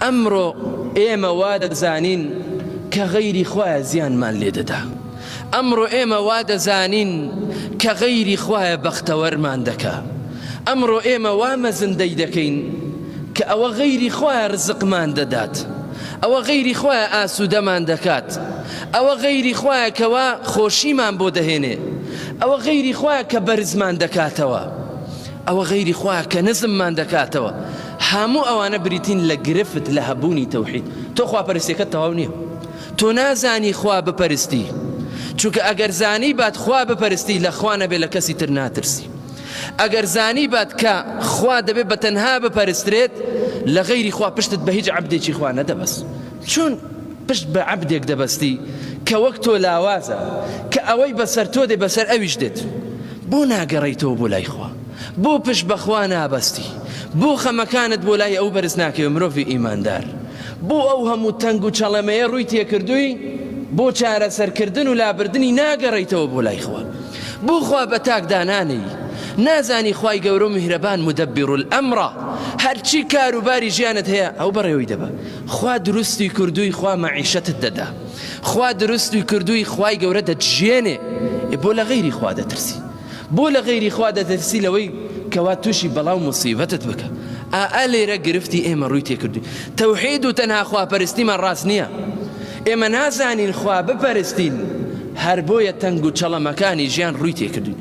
ئەمڕۆ ئێمە وا دەزانین کە غەیری خوایە زیانمان لێ دەدا. ئەمڕۆ ئێمە وا دەزانین کە غەیری خوایە بەختەوەرمان دەکا. ئەمڕۆ ئێمە وا مەزندەی دەکەین کە ئەوە غەیری خوایە ڕزقمان دەدات. ئەوە غەیری خوایە ئاسوودەمان دەکات. ئەوە غەیری خوایە کەوا خۆشیمان بۆ دەهێنێ. ئەوە غەیری خوایە کە بەرزمان دەکاتەوە. ئەوە غەیری خوایە کە نزممان دەکاتەوە. هەموو ئەوانە بریتین لە گرفت لە هەبوونی تەوحید. تۆ خواپەرستیەکەت تەواو نیە. تۆ نازانی خوا بپەرستی. چونکە ئەگەر زانیبات خوا بپەرستی لە خوا نەبێ لە کەسی تر ناترسی. ئەگەر زانیبات کە خوا دەبێ بە تەنها بپەرسترێت لە غەیری خوا پشتت بە هیچ عەبدێکی خوا نەدەبەست. چۆن پشت بە عەبدێک دەبەستی کە وەک تۆ لاوازە، کە ئەوەی بەسەر تۆ دێ بەسەر ئەویش دێت. بۆ ناگەڕێیتەوە بۆ لای خوا؟ بۆ پشت بە خوا نابەستی؟ بۆ خەمەکانت بۆ لای ئەو بەرز ناکەیەوە مرۆڤی ئیماندار؟ بۆ ئەو هەموو تەنگ و چەڵەمەیە ڕووی تێکردووی؟ بۆ چارەسەرکردن و لابردنی ناگەڕێیتەوە بۆ لای خوا؟ بۆ خوا بە تاک دانانێی؟ نازانی خوای گەورە و میهرەبان مدبر الامرە هەرچی کار و باری ژیانت هەیە ئەو بەڕێوەی دەبا. خوا دروستی کردووی خوا مەعیشەتت دەدا. خوا دروستی کردووی خوای گەورە دەتژیێنێ. ئێ بۆ لە غەیری خوا دەترسی؟ بۆ لە غەیری خوا دەترسی لەوەی کەوا تووشی بەڵا و موسیبەتت بکا؟ ئا ئا لێرە گرفتی ئێمە ڕووی تێکردووین. تەوحید و تەنها خواپەرستیمان ڕاست نییە. ئێمە نازانین خوا بپەرستین، هەر بۆیە تەنگ و چەڵەمەکانی ژیان ڕووی تێکردووین.